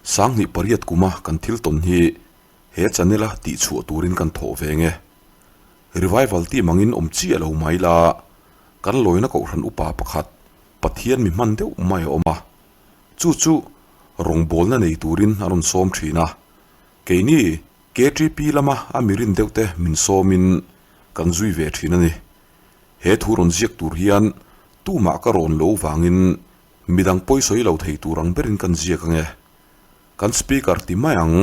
28 kuma kan thil tawn hi he channel a tihchhuah turin kan thawh ve nge. Revival team angin awm chiah lo mai la, kan lawina kohhran upa pakhat Pathian mi hman deuh mai a awm a, chu chu rawngbawlna nei turin a rawn sawm thin a. Keini KTP lama a mi rin deuh te min sawmin kan zui ve thin a ni. He thu rawn ziak tur hian tumah ka rawn lo vangin midang pawi sawi lo thei tur ang berin kan ziak ange. Kan speaker ti mai ang,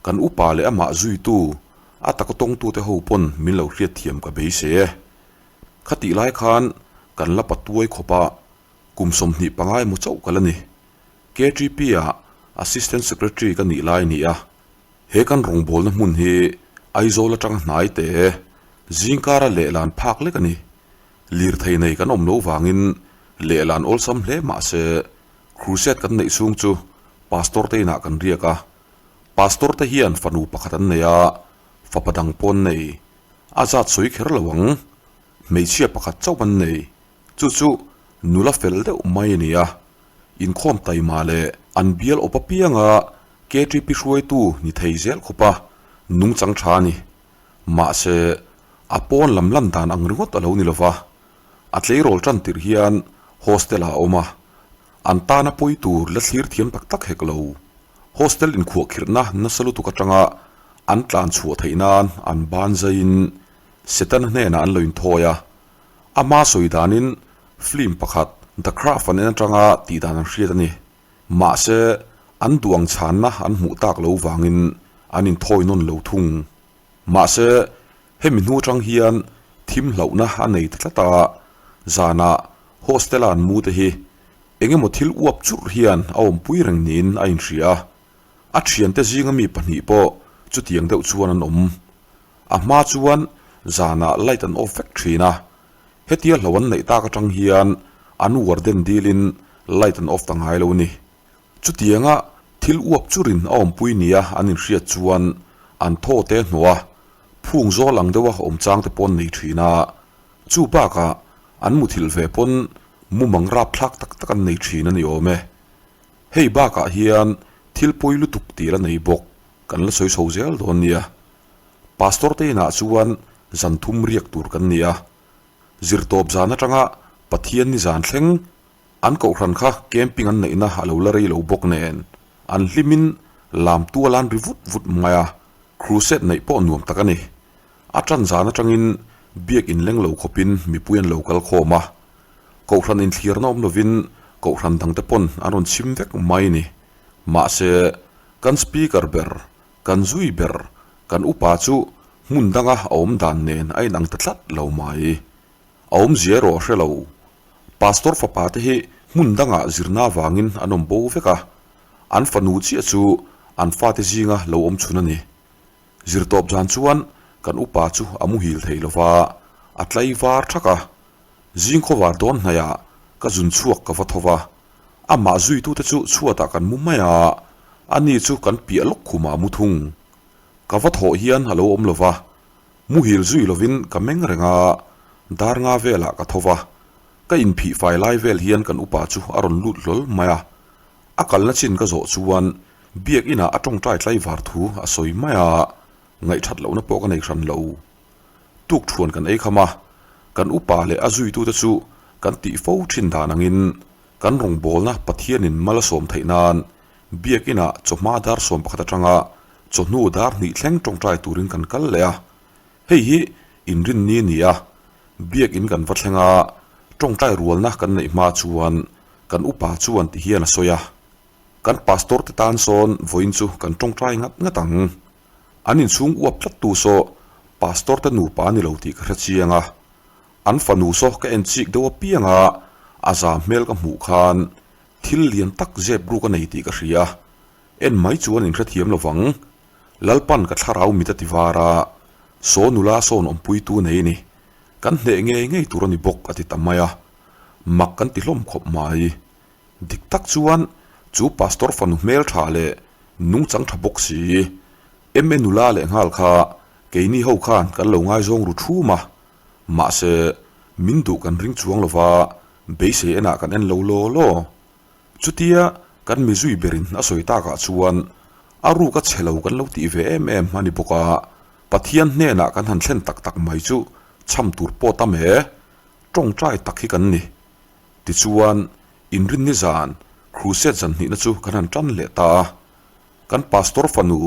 kan upa leh amah zuitu, a taka tawngtute ho pawn min lo hriatthiam ka beisei e. Khatih lai khan kan la patuai khawp a, kum 25 emaw chauh ka la ni. KTP ah Assistant Secretary ka nih lai a ni a, he kan rawngbawlna hmun hi Aizawl atanga hnai te, zingkara lehlan phak lek a ni. Lirthei nei kan awm lo vangin lehlan awlsam hle mah se, Crusade kan neih chhung chu Pastor te inah kan riak a, Pastor te hian fanu pakhat an nei a, fapa dang pawh an nei. A zat sawi kher lo ang, hmeichhia pakhat chauh an nei. Chu chu nula fel deuh mai a ni a, inkhawm taima leh an bial awp apianga KTP hruaitu ni thei zel khawpa nungchang tha a ni. Mahse, a pawn lam lan dan ang ringawt a lo ni lova, a tleirawl tan tirh hian hostel ah a awm a, an tana pawi tur la thlir thiam tak tak hek lo. Hostel inkhuahkhirhna nasa lutuk atanga an tlan chhuah theih nan an ban zaiin Setana hnenah an lo inthawi a. Ama sawi danin film pakhat The Craft an en atanga tih dan an hriat a ni. Mahse, an duh ang chhanna an hmuh tak lo vangin an inthawi nawn lo thung. Mahse, hemi hnu atang hian thim hlauhna a nei ta tlat a, zanah hostel-a an mu te hi eng emaw thil uap churh hian a awmpui reng niin a inhria a. A thiante zinga mi pahnih pawh chutiang deuh chuan an awm. A hma chuan zanah light an off vek thin a, hetia hlo an neih tak atang hian an warden dilin light an off ta ngai lo a ni. Chutianga thil uap churin a awmpui nia an inhriat chuan an thaw te hnawh a, phung zawl ang deuha awm chang te pawh an nei thin a, chu bakah an muthilh ve pawn mumang rapthlak tak tak an nei thin a ni awm e. Hei bakah hian thil pawi lutuk tir a nei bawk, kan la sawi chho zel dawn nia. Pastor te inah chuan zan thum riak tur kan ni a, zirtawp zan atanga Pathian ni zan thleng An kohhran kha camping an neihna a lo la rei lo bawk nen, an hlimin lam tual an ri vut vut mai a, crusade neih pawh nuam tak a ni. A tan zan atangin biak inleng lo khawpin mipui an lo kal khawm a, kohhran inthlirna awm lovin kohhran dangte pawn an rawn chhim vek mai ni. Mahse, kan speaker ber, kan zui ber, kan upa chu hmun danga a awm dan nen a inang ta tlat lo mai. A awmzia erawh a hre lo. Pastor fapa te hi hmun dangah zirna avangin an awm bo vek a, an fanu chiah chu an fate zinga lo awm chhun a ni. Zirtawp zan chuan kan upa chu a muhil thei lo va, a tlai var thak a. Zing khawvar dawn hnaihah ka zun chhuak ka va tho va, amah zuitute chu chhuatah kan mu mai a, ani chu kan piah lawk khumah a mu thung. Ka va thawh hian a lo awm lo va, Muhil zui lovin ka meng reng a, dar nga velah ka tho va, ka inphih fai lai vel hian kan upa chu a rawn lut hlawl mai a. A kalna chin ka zawh chuan biak inah a tawngtai tlaivar thu a sawi mai a, ngaihthat lohna pawh ka nei hran lo. Tuk thuan kan ei kham a, kan upa leh a zuitute chu kan tih fo thin dan angin kan rawngbawlna Pathianin mal a sawm theih nan biak inah chawhma dar 11 atanga Chawhnu dar hnih thleng tawngtai turin kan kal leh a, hei hi inrinni a ni a, biakin kan va thleng a, tawngtai rualna kan neih hma chuan kan upa chuan ti hian a sawi a, kan pastor te tan sawn vawiin chu kan tawngtai ngat ngat ang. An inchhung uap tlat tu saw pastor te nupa a ni lo tih ka hre chiang a, an fanu saw ka en chik deuh apiang a, a zam hmel ka hmuh khan thil lian tak zep ruk a nei tih ka hria. En mai chuan in hrethiam lo vang. Lalpan ka thlarau mit a ti var a, saw nula sawn awmpuitu nei ni. Kan hneh ngei ngei tur a ni bawk a ti ta mai a. Mak kan ti hlawm khawp mai. Dik tak chuan chu pastor fanu hmel tha leh nungchang tha bawk si. MA nula leh nghal kha keini ho khan kan lo ngaizawng ru thum a. Mahse, min duh kan ring chuang lo va, beisei enah kan en lo law law. Chutia. kan mizui berin a sawi takah chuan a ruk a chhe lo kan lo tih ve em em a ni bawk a, Pathian hnenah kan han thlen tak tak mai chu chham tur pawh tam e, tawngtai tak hi kan ni. Tichuan, inrinni zan, crusade zan hnihna chu kan han tan leh ta a. Kan pastor fanu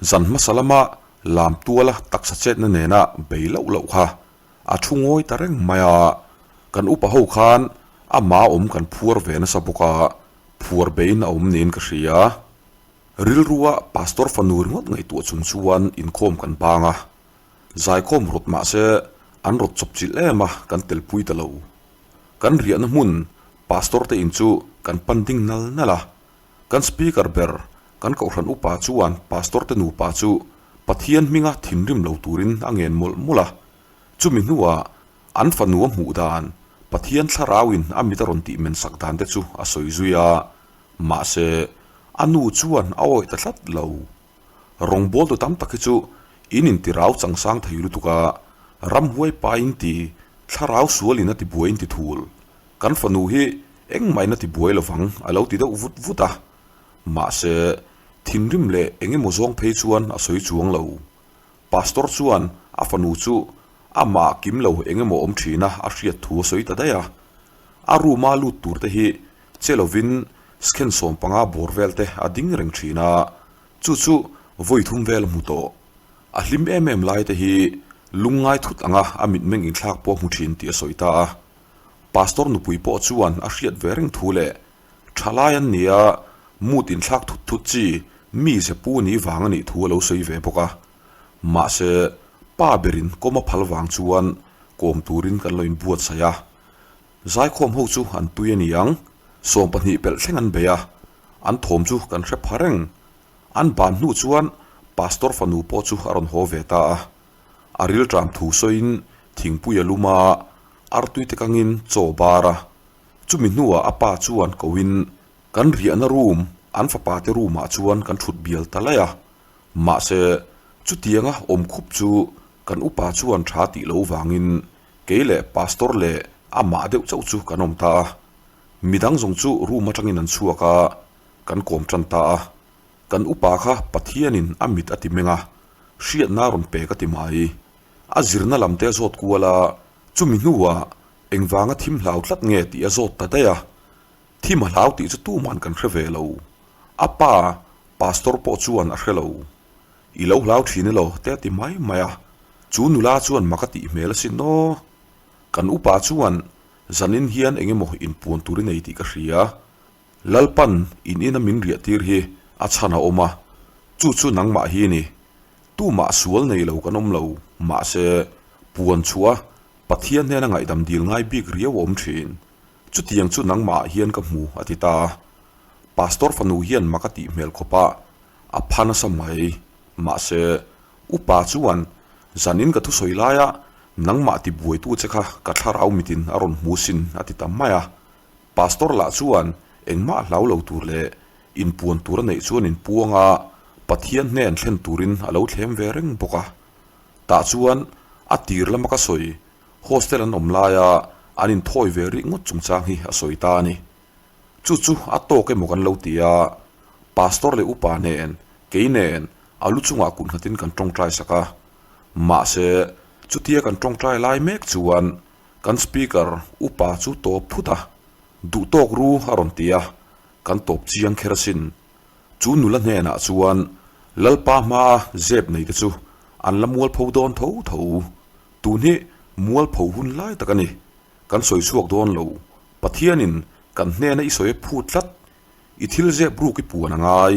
zan hmasa lama lam tuala taksa chetna nena bei loh loh kha a thu ngawi ta reng mai a, kan upa ho khan amah awm kan phuar ve nasa bawk a, phuar beiin a awm niin ka hria. Rilrua pastor fanu ringawt ngaihtuah chung chuan inkhawm kan bang a, zaikhawm rawt mahse an rawt chawp chilh em a kan telpui ta lo. Kan riahna hmun pastor te in chu kan pan ding nal nal a, Kan Speaker ber, kan Kohhran upa chuan Pastor te nupa chu Pathian hminga thinrim lo turin a ngen mawlh mawlh a. Chumi hnuah an fanu a hmuh dan, Pathian thlarauin a mit a rawn tih men sak dan te chu a sawi zui a. Mahse, a nu chuan a awih ta tlat lo. Rawngbawltu tam tak hi chu in intirau changsang thei lutuk a, ramhuai pa in ti, thlarau sualin a ti buai in ti thul. Kan fanu hi engmah in a ti buai lovang a lo ti deuh vut vut a, mahse thinrim leh eng emaw zawng phei chuan a sawi chuang lo. Pastor chuan a fanu chu amah kim lo eng emaw awm thin a a hriat thu a sawi ta daih a. A room a lut tur te hi che lovin skhen 15 bawr vel te a ding reng thin a, chu chu vawi thum vel a hmu tawh. A hlim em em lai te hi lungngai thut anga a mitmeng inthlak pawh a hmu thin tih a sawi ta a. Pastor nupui pawh chuan a hriat ve reng thu leh thalai an nia mood inthlak thut thut chi mi ze pu ni vang a nih thu a lo sawi ve bawk a. Mahse, pa berin kawm a phal vang chuan kawm turin kan lo inbuatsaih a. Zaikhawm ho chu an tui a ni ang, 20 pelh thleng an bei a, an thawm chu kan hre pha reng. An ban hnu chuan Pastor fanu pawh chu a rawn haw ve ta a. A rilṭam thu sawiin thingpui a lum a, artui te kangin chaw bar a. Chumi hnuah a pa chuan koin kan riahna room, an fapa te room ah chuan kan thut bial ta laih a. Mahse, chutianga awm khup chu kan upa chuan tha tih lo vangin kei leh pastor leh amah deuh chauh chu kan awm ta a. Midang zawng chu room atangin an chhuak a, kan kawm tan ta a. Kan upa kha Pathianin a mit a ti meng a, hriatna a rawn pe ka ti mai. A zirna lam te a zawt kual a, chumi hnuah engvanga thim hlau tlat nge tih a zawt ta daih a. Thim a hlau tih chu tuman kan hre ve lo. A pa, Pastor pawh chuan a hre lo. I lo hlau thin elaw te a ti mai mai a. Chu nula chuan mak a tih hmel asin aw. Kan upa chuan zanin hian engemaw inpuan tur i nei tih ka hria. Lalpan in ina min riah tir hi a chhan a awm a, chu chu nangmah hi ni. Tumah sual nei lo kan awm lo, mahse, puan chhuah a Pathian hnena ngaihdam dil ngai bik riau a awm thin. Chutiang chu nangmah ah hian ka hmu, a ti ta a. Pastor fanu hian mak a tih hmel khawp a, a pha nasa mai. Mahse, upa chuan zanin ka thusawi laia nangmah tibuaitu che kha ka thlarau mitin a rawn hmu sin, a ti ta mai a. Pastor lah chuan engmah hlau lo tur leh inpuan tur a neih chuan inpuang a, Pathian hnen thlen turin a lo thlem ve reng bawk a. Tah chuan a tir lama ka sawi, hostel an awm laia an inthawi ve rih ngawt chungchang hi a sawi ta a ni. Chu chu a tawk emaw kan lo ti a, Pastor leh upa nen, kei nen a lu chungah kut nghatin kan tawngtai sak a. Mahse, chutia kan tawngtai lai mek chuan Kan speaker upa chu tawp phut a, duh tawk ru a rawn ti a, kan tawp chiang kher asin. Chu nula hnenah chuan Lalpa hmaa zep nei te chu an la mualpho dawn tho tho. Tun hi mualpho hun lai tak a ni. Kan sawi chhuak dawn lo. Pathianin kan hnena i sawi a phut tlat. I thil zep ruk i puan a ngai.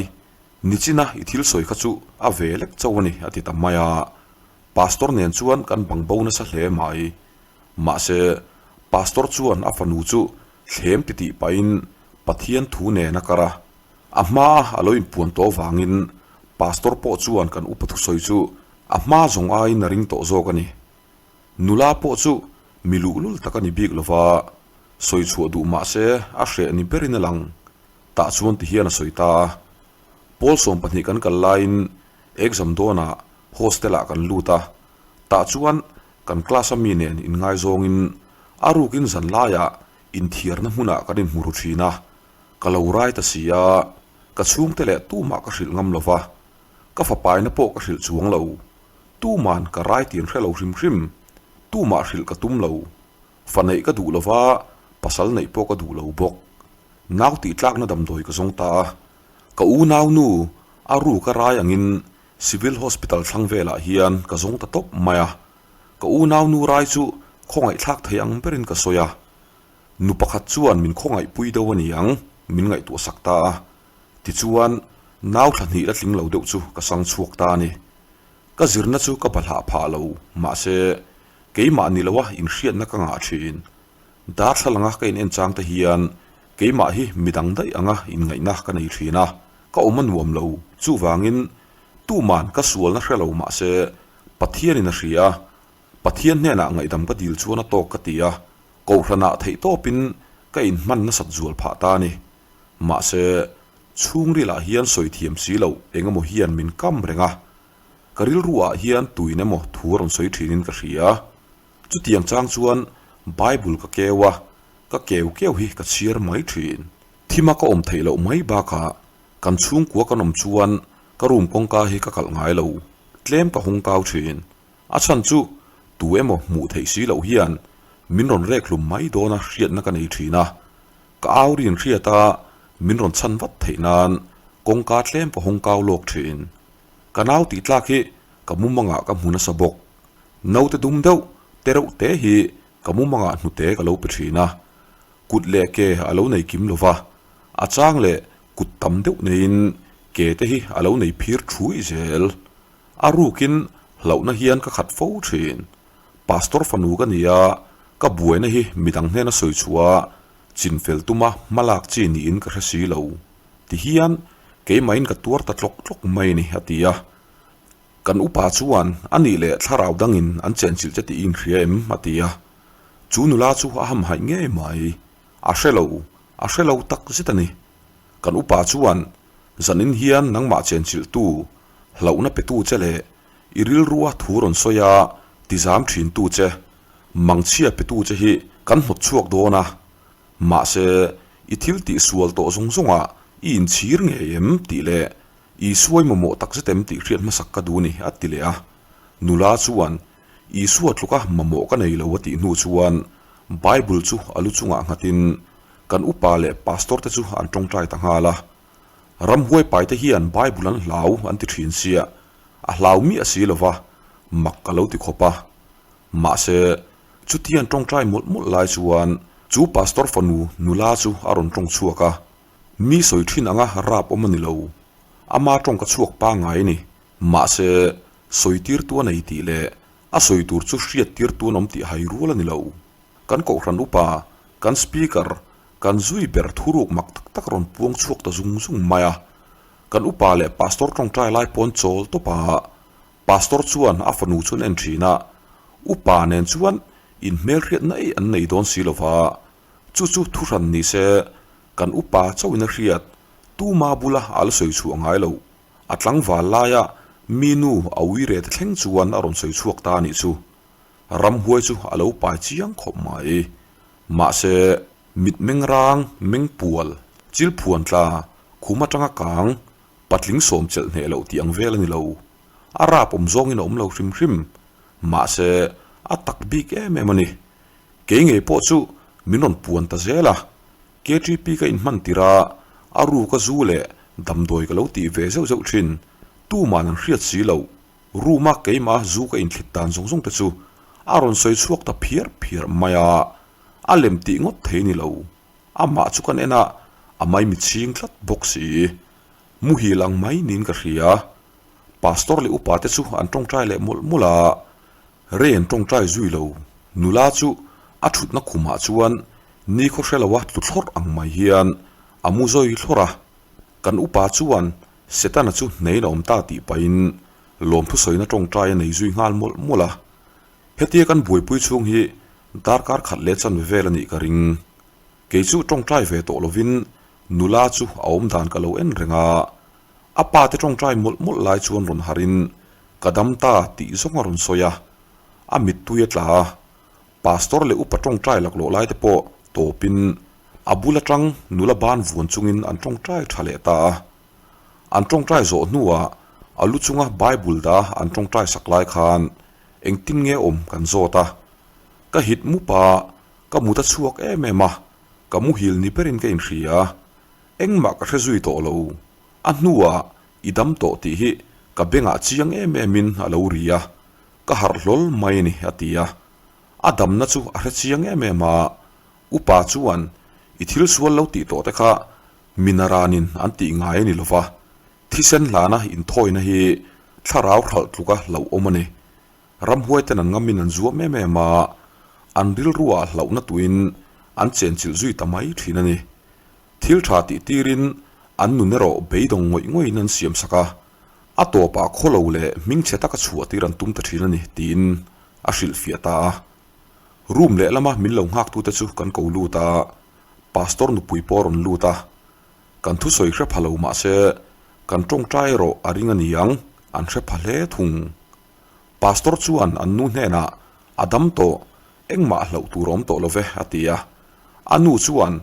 Nichina i thil sawi kha chu a ve lek chauh a ni a ti ta mai a. Pastor nen chuan kan bang bo nasa hle mai. Mahse, Pastor chuan a fanu chu thlem ti tih pahin Pathian thu nen a kar a. A hmaa a lo inpuan tawh avangin Pastor pawh chuan kan upa thusawi chu a hma zawng aiin a ring tawh zawk a ni. Nula pawh chu mi luhlul tak a ni bik lova, sawi chhuah duh mahse a hreh ni berin a lang. Tah chuan ti hian a sawi ta a. Pawl 20 kan kal laiin exam dawnah Hostel ah kan lut a, tah chuan kan class a mi nen inngaizawngin a rukin zan laiah inthiarna hmunah kan inhmu ru thin a. Ka lo rai ta si a, ka chhungte leh tumah ka hrilh ngam lo va, ka fapaina pawh ka hrilh chuang lo. Tuman ka rai tih an hre lo hrim hrim. Tumah hrilh ka tum lo. Fa neih ka duh lo va, pasal neih pawh ka duh lo bawk. Nau tih tlakna damdawi ka zawng ta a. Ka unau nu a ru ka rai angin Civil Hospital thlang velah hian ka zawng ta tawp mai a. Ka unau nu rai chu khawngaihthlak thei ang berin ka sawi a. Nu pakhat chuan min khawngaihpui deuh a ni ang, min ngaihtuah sak ta a. Tichuan, nau thla hnih la tling lo deuh chu ka sang chhuak ta a ni. Ka zirna chu ka bahlah phah lo, mahse, keimah ni loa inhriatna ka ngah thin. Darthlalanga ka in en chang te hian keimah hi midang daih anga inngaihna ka nei thin a, ka awm a nuam lo. Chuvangin, tuman ka sualna hre lo mahse, Pathianin a hria a, Pathian hnenah ngaihdam ka dil chuan a tawk ka ti a, Kohhranah theihtawpin ka inhman nasat zual phah ta a ni. Mahse, chhungrilah hian sawi thiam si loh eng emaw hian min kam reng a. Ka rilruah hian tuin emaw thu a rawn sawi thinin ka hria. Chutiang chang chuan Bible ka keu a, ka keu keu hi ka chhiar mai thin. Thima ka awm theih loh mai bakah kan chhungkua kan awm chuan ka room kawngka hi ka kalh ngai lo, tlem ka hawng kau thin. A chhan chu tu emaw hmuh theih si loh hian min rawn rek hlum mai dawna hriatna ka nei thin a. Ka au rin hriat a, min rawn chhan vat theih nan kawngka tlem ka hawng kau lawk thin. Ka nau tih tlak hi ka mumangah ka hmu nasa bawk. Naute dum deuh te reuh te hi ka mumangah hnute ka lo pe thin a. Kut leh ke a lo nei kim lo va, a chang leh kut tam deuh neiin ke te hi a lo nei phir thui zel. A rukin hlauhna hian ka khat fo thin. Pastor fanu ka ni a, ka buaina hi midang hnena sawi chhuah a, chinfel tuma hmalak chi niin ka hre si lo. Ti hian keimahin ka tuar ta tlawk tlawk mai a ni, a ti a. Kan upa chuan, A nih leh thlarau dangin an chenchilh che tih i inhria em? a ti a. Chu nula chu a hamhaih ngei mai. A hre lo, a hre lo tak zet a ni. Kan upa chuan, Zanin hian nangmah chenchilhtu, hlauhna petu che leh i rilrua thu rawn sawi a tizam thintu che, mangchhia petu che hi kan hnawt chhuak dawn a, mahse i thil tih sual tawh zawng zawngah i inchhir ngei em tih leh Isua i mamawh tak zet em tih hriat hmasak ka duh ni a ti leh a. Nula chuan Isua tluka mamawh ka nei lo a tih hnu chuan Bible chu a lu chungah nghatin kan upa leh pastor te chu an tawngtai ta nghal a. Ramhuai paite hian Bible an hlau an ti thin sia, a hlau miah si lo va, mak ka lo ti khawp a. Mahse, chutiang tawngtai mawlh mawlh lai chuan chu pastor fanu nula chu a rawn tawng chhuak a, Mi sawi thin anga rap awm a ni lo, ama tawng ka chhuak pangngai a ni. Mahse, sawi tirtu a nei tih leh a sawi tur chu hriat tirtu an awm tih hai rual a ni lo. Kan kohhran upa, kan speaker, kan zui ber thuruk mak tak tak rawn puang chhuak ta zung zung mai a. Kan upa leh pastor tawngtai lai pawn chawl tawp a, pastor chuan a fanu chu an en thin a, upa nen chuan inhmelhriat na eih an nei dawn si lo va, chu chu thuhran ni se kan upa chauhin a hriat, tuma bula a la sawi chhuah ngai lo. A tlangval laia mi nu a uire te thleng chuan a rawn sawi chhuak ta a nih chu. Ramhuai chu a lo pai chiang khawp mai. Mahse, mit meng rang, meng pual, chil phuan tla, khum atanga kang, patling sawm chelh hneh loh tih ang vel a ni lo. A rap awm zawngin a awm lo hrim hrim. Mahse, a tak bik em em a ni. Kei ngei pawh chu min rawn puan ta zel a. KTP ka inhman tir a, a ruka zu leh damdawi ka lo tih ve zeuh zeuh thin. Tuman an hriat si loh. Room a keimah zu ka inthlit dan zawng zawng te chu a rawn sawi chhuak ta phiar phiar mai a, a lem tih ngawt thei ni lo. Amah chu kan en a, a maimi chhing tlat bawk si. Muhil ang mai niin ka hria. Pastor leh upa te chu an tawngtai leh mawlh mawlh a, rei an tawngtai zui lo. Nula chu a thutna khumah chuan nikhaw hre loa tlu thlawrh ang mai hian a mu zawi thlawrh a. Kan upa chuan Setana chu hneiin a awm ta tih pahin lawmthu sawina tawngtai a nei zui nghal mawlh mawlh a. Hetia kan buaipui chhung hi darkar khat leh chanve vel a nih ka ring. Kei chu tawngtai ve tawh lovin nula chu a awm dan ka lo en reng a. A pa te tawngtai mawlh mawlh lai chuan rawn harhin ka dam ta tih zawng a rawn sawi a. A mittui a tla a. Pastor leh upa tawngtai laklawh lai te pawh tawpin. A bul atang nula ban vuan chungin an tawngtai tha leh ta a. An tawngtai zawh hnuah a lu chunga Bible dah an tawngtai sak lai khan engtin nge awm kan zawt a. Ka hit mup a, ka mut a chhuak em em a, ka muhil ni berin ka inhria. Engmah ka hre zui tawh lo. A hnuah i dam tawh tih hi ka bengah chiang em emin a lo ri a, ka harh hlawl mai a ni a ti a. A damna chu a hre chiang em em a, upa chuan i thil sual lo tih tawh te kha minaranin an tih ngai a ni lo va, thisen hlana inthawina hi thlarau hralh tluka hlauhawm a ni. Ramhuai ten an ngamin an zuam em em a, an rilruah hlauhna tuin an chenchilh zui ta mai thin a ni. Thil tha tih tirin an nun erawh beidawng ngawih ngawih in an siam sak a, a tawpah khawlo leh hmingchhe taka chhuah tir an tum ta thin a ni tiin a hrilhfiah ta a. Room lehlama min lo nghaktute chu kan ko lut a, Pastor nupui pawh a rawn lut a, kan thusawi hre pha lo mahse kan tawngtai erawh a ring a ni ang, an hre pha hle thung. Pastor chuan an nu hnenah a dam tawh, engmah hlauh tur a awm tawh lo ve a ti a. A nu chuan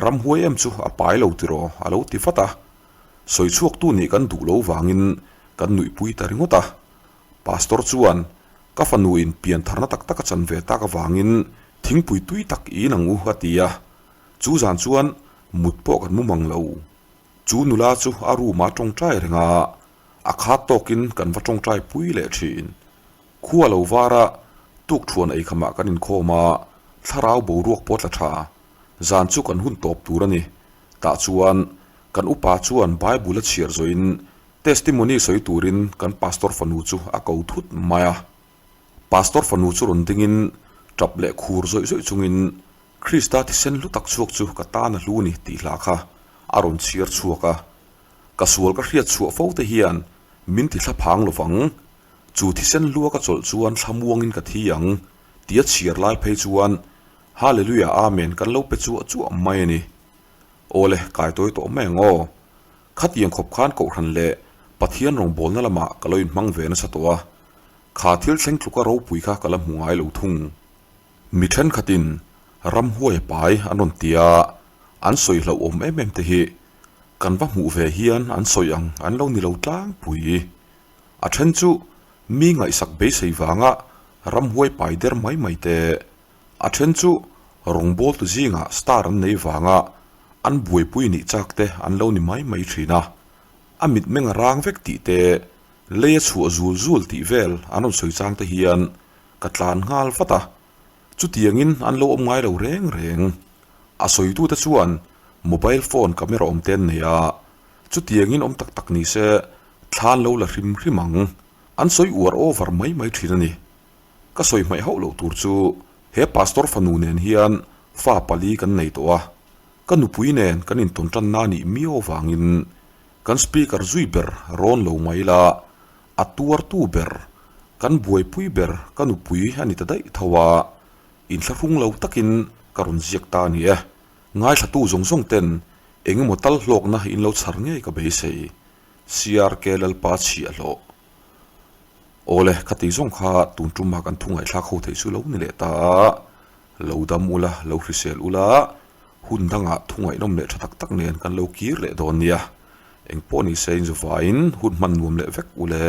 ramhuai em chu a pai lo tiraw a lo ti vat a. Sawi chhuaktu nih kan duh lo vangin kan nuihpui ta ringawt a. Pastor chuan ka fanu in pian tharna tak tak a chan ve tak avangin thingpui tui tak i in ang u a ti a. Chu zan chuan mut pawh kan mu mang lo. Chu nula chu a room ah tawngtai reng a. A khat tawkin kan va tawngtai pui leh thin. Khua lo vara tukthuan eikhamah kan inkhawm a, thlarau boruak pawh tla tha. Zan chu kan hun tawp tur a ni. Tah chuan kan upa chuan Bible a chhiar zawhin testimony sawi turin kan pastor fanu chu a ko thut mai a. Pastor fanu chu rawn dingin tap leh khur zawih zawih chungin Krista thisen hlu tak chhuak chu ka tan a hlu ni tih hla kha a rawn chhiar chhuak a. Ka sual ka hriat chhuah fo te hian min ti thla phang lovang. Chu thisen hlua ka chawlh chuan thla muangin ka thi ang tia chhiar lai phei chuan Hallelujah Amen kan lo pe chuah chuah mai a ni. Awle, kai tawi tawh mai ang aw. Khatiang khawp khan Kohhran leh Pathian rawngbawlna lamah ka lo inhmang ve nasa tawh a. Kha thil thleng tluka ropui kha ka la hmu ngai lo thung. Mi thenkhatin ramhuai a pai an rawn ti a, an sawi hlauhawm em em te hi kan va hmuh ve hian an sawi ang an lo ni lo tlangpui. A then chu mi ngaihsak beisei vanga ramhuai pai der mai mai te, a then chu rawngbawltu zingah star an nei vanga an buaipui nih chak te an lo ni mai mai thin a. A mitmeng a rang vek tih te, lei a chhuah zul zul tih vel an rawn sawi chang te hian ka tlan nghal vat a. Chutiangin an lo awm ngai lo reng reng. A sawitute chuan mobile phone camera awm te an nei a, chutiangin awm tak tak ni se thlan lo la hrim hrim ang. An sawi uar over mai mai thin a ni. Ka sawi hmaih hauh loh tur chu he pastor fanu nen hian fa pali kan nei tawh a, ka nupui nen kan intawn tanna a nih miau avangin kan speaker zui ber rawn lo mai la, a tuartu ber, kan buaipui ber ka nupui a ni ta daih tho a. Inthlahrung lo takin ka rawn ziak ta a ni e. Ngaithlatu zawng zawng ten eng emaw tal hlawkna in lo chhar ngei ka beisei. CRK Lalpa chhiah hlawh. Awle, khati zawng kha tun tumah kan thu ngaihthlak ho theih chu lo ni leh ta a. Lo dam ula, lo hrisel ula, hun dangah thu ngaihnawm leh tha tak tak nen kan lo kir leh dawn nia. Engpawh ni se inzuvaiin hun hman nuam leh vek ule.